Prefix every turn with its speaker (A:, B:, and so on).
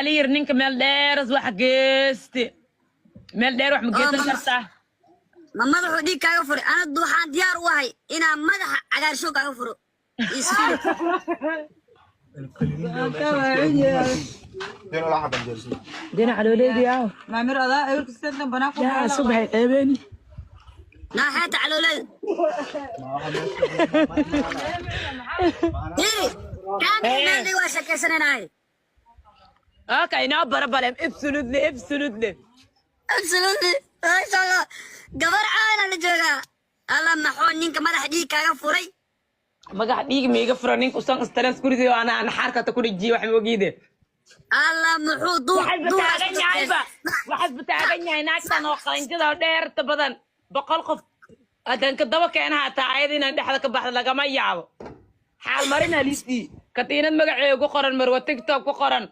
A: Waxaa la yiri ninka meel dheeras wax geeste, meel dheer wax ma
B: Oo,
A: geysan kartaa?
B: Ma madaxuu dhiig kaaga furay? Anadu waxaan diyaar u ahay inaan madaxa cagaarshow kaaga furo. Isfiri.
A: Dhinaca looleedii aaw.
C: Maamir adaa ewerkiisantan banaanku.
A: Yaa subaxay ceebeeni.
B: Naaxeeta calooleeda. Hiri, kaamil meel dhig, waa sheekaysanaynahay.
A: Okay, no problem, absolutely, absolutely.
B: Absolutely. Maasha Allah. Gabar caana la joogaa. Alla, maxoo ninka madaxa dhiig kaaga furay?
A: Magax dhiig miiga furo, ninka usan stress kuriday oo ana xaarkata ku dhajiye, wax ma ogiide.
B: Alla, muxuu duur
A: Waxaasba
B: duur
A: taagan yahayba, waxaasba taagan yahay naagtan oo qalanjada oo dheerta badan. 100 qof haddaan ka daba keena, hataa ayada inaan dhexda ka baxda lagama yaabo. Xaal marin halisii katiinad magaceeda ku qoran, Marwa TikTok ku qoran.